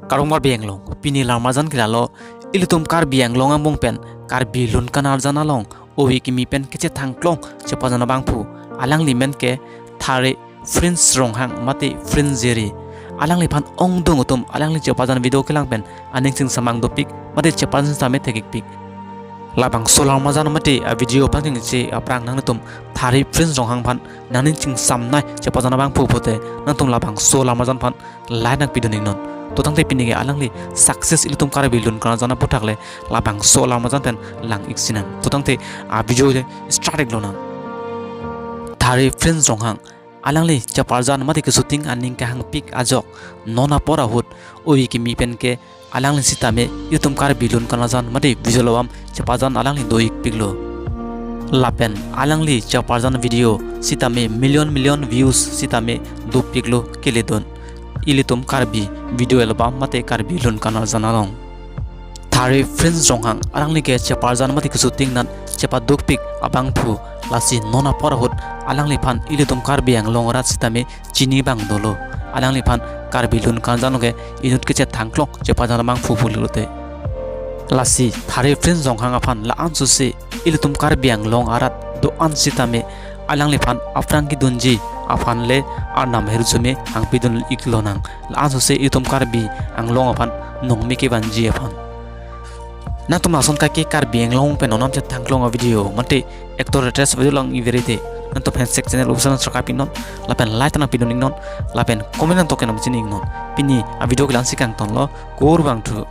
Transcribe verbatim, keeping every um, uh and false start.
Kardom Karbi Anglong, pini alam arjan ke lalo, ilitum Karbi Anglong angbong pen Karbi Lun Kanarjan along ove kimi pen kachethang klong chepajan abangphu, alangli men ke Thare Prince Ronghang mate Prince Jerry. Alangliphan ongdung atum alangli chepajan video kelang pen aning chingsamang dopik mate chepajan sitame thekikpik. Labangso alam arjan mate a video aphan kengche aphrang nangtum Thare Prince Ronghang aphan nangning chingsamnei chepajan abangphu pulote, nangtum labangso alam arjan aphan like nangpidun iknon. To tangte pini ke alangli success ilitum Karbi Lun Kanarjan aphuthak le labangso alam arjan pen lang ik sinang. To tangte a video le start ik lonang. Thare Prince Ronghang alangli chepajan mate keshooting aning kehangpik ajok non apor ahut ove kimi pen ke alangli sitame ilitum Karbi Lun Kanarjan mate visual album chepajan alangli do ikpiklo. Lapen alangli chepajan video sitame million million views sitame dopiklo, keledun ilitum Karbi video album mate Karbi Lun Kanarjan along. Thare Prince Ronghang alangli ke chepajan mate keshooting nat chepadukpik abangphu, lasi non apor ahut alangliphan ilitum Karbi Anglong arat sitame chini abang dolo. Alangliphan Karbi Lun Kanarjan ke inut kachethang klong chepajan abangphu pulote. Lasi Thare Prince Ronghang aphan la-an sose ilitum Karbi Anglong arat do-an sitame alangliphan aphrang kedunji aphan le arnam hirjume hangpidun ik lonang. La-an sose ilitum Karbi Anglong aphan nongmi kevanji aphan. Nangtum lason kaike Karbi Anglong pen non chethang klong a video mate actor actress video lang iverite, nangtum handshake channel usan subscribe iknon, lapen like nangpidun iknon, lapen comment nangtok kenam chini iknon. Pini a video ke la-an si kangtonlo, kurvangthu.